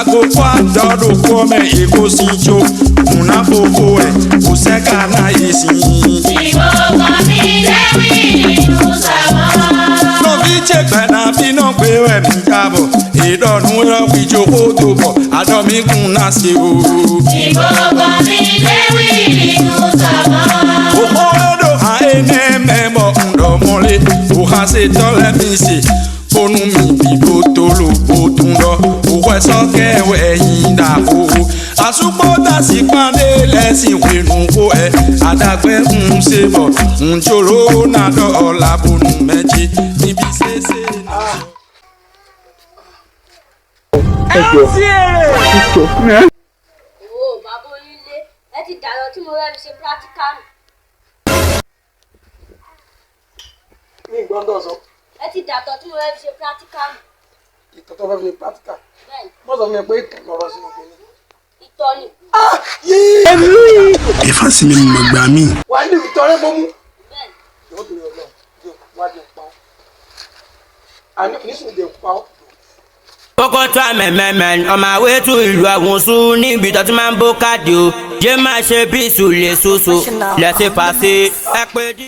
Agogo àdọ́dọ̀kọ́ mẹ́ èkó sí jó múnáfófó ẹ̀ kò sẹ́ka náà yé sí i. Nɔvi tse gbɛna fi nɔ gbe wɛ mi dzabɔ ìdɔ̀nu yɔ kpidzo kó tó bọ̀ àdɔ̀mi kun na se o. Òkòrò hã ene mɛ bɔ ŋdɔmɔlé òhà se tɔlɛ mi se bonu mi bi botolo botun dɔ òwɛsɔ kɛwɛ yin da o. Àsùpọ̀tà sì pàdé lẹ́sìn wẹ̀nu kó ẹ̀ àdàgbẹ́ ń ṣe bọ̀ ńjọ́rò nàdọ̀ ọ̀làbọ̀nù méjì níbi ṣeéṣe. Owó bàbá onílé ẹ ti dàrọ tí mo rẹ́ fi ṣe practical nù. Mi gbọ́ndọ̀ sọ. Ẹ ti dàtọ̀ tí mo rẹ́ fi ṣe practical nù. Ìtọ́ tó fẹ́ fi practical. Bẹ́ẹ̀ni. Mọ́ sọ fún mi pé ìtọ̀ lọ́rọ̀ sínú kìíní. Ìtọ̀ ni. Ẹ̀fà sì ni mo gbà mí. Wà á ní ìtọ́ rẹ mọ́ mú. Bẹ́ẹ̀ni. Ìwọ́n tó yọ lọ wá di pa ọ́. Àní nísìnyí di pa ọ́. Kókó tó àmẹ̀mẹ̀mẹ̀ ọmọ àwé tún ìlú àwùnsù níbi tó ti máa ń bó káàdì o yé má ṣe bí ìsúlẹ̀ ṣoṣo lẹ́sẹ̀ fàṣẹ ẹ pé dí.